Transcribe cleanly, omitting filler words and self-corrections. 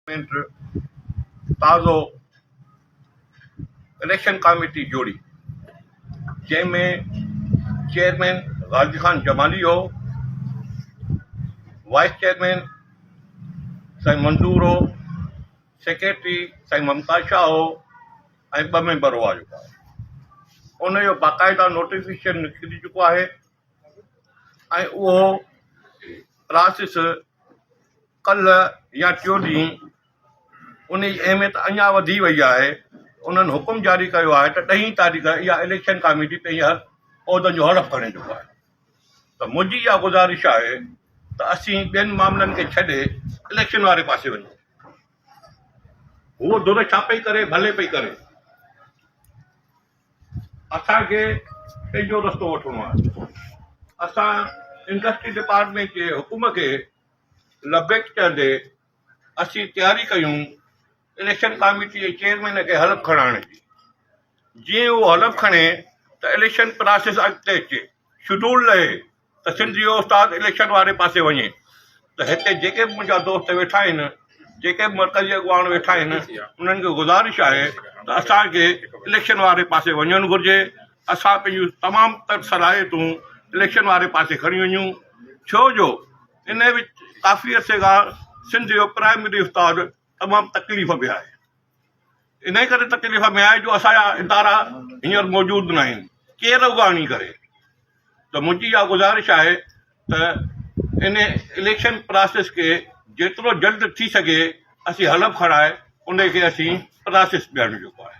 Department تازو election committee جوڙي جنهن ۾ چيئرمين غازي خان جمالي هو، وائيس چيئرمين سائين منظور هو، سيڪريٽري سائين ممتاز شاهه هو ۽ ٻه ميمبر هئا جيڪا ان جو باقاعده نوٽيفڪيشن نڪري چڪو آهي ۽ اهو پراسيس ڪلهه يا ٽيون ڏينهن ان جي اهميت اڃا وڌي وئي آهي. انهن حڪم جاري ڪيو آهي ته ڏهين تاريخ اها اليڪشن ڪاميٽي پنهنجي هر عهدن جو حلف کڻي چڪو آهي ته منهنجي اها گذارش آهي ته اسين ٻين معاملن کي ڇڏي اليڪشن واري پاسي وڃون. هوء ڌر ڇا پئي ڪري ڀلي پئي ڪري. اسان کي پنهنجو رستو وٺڻو آهي. اسان انڊسٽري ڊپارٽمينٽ جي حڪم کي لبيڪ چوندي اسين تياري ڪيون اليڪشن ڪاميٽي جي چيئرمين کي حلف کڻائڻ جي جيئن اهو حلف کڻي ته اليڪشن پراسيس اڳتي اچي شيڊول لهي ته سنڌ جو استاد اليڪشن واري پاسي وڃي ته هتي جيڪي به منهنجا دوست ويٺا آهن جيڪي به مرڪزي اڳواڻ ويٺا آهن انهن کي گذارش آهي ته اسان کي اليڪشن واري پاسي وڃڻ گهرجي اسان پنهنجون تمام تر صلاحيتون اليڪشن واري پاسي کڻي وڃون ڇو جو ان وچ ڪافي عرصي کان سنڌ جو پرائمري استاد تمام تڪليف ۾ آهي. انهي ڪري تڪليف ۾ آهي جو اسان جا ادارا هينئر موجود نه آهن. ڪير اڳواڻي ڪري؟ ته منهنجي اها گذارش آهي ته ان اليڪشن پراسيس کي جيترو جلد ٿي سگهي اسين حلف کڻائي ان کي اسين پراسيس ڏيڻ جيڪو آهي.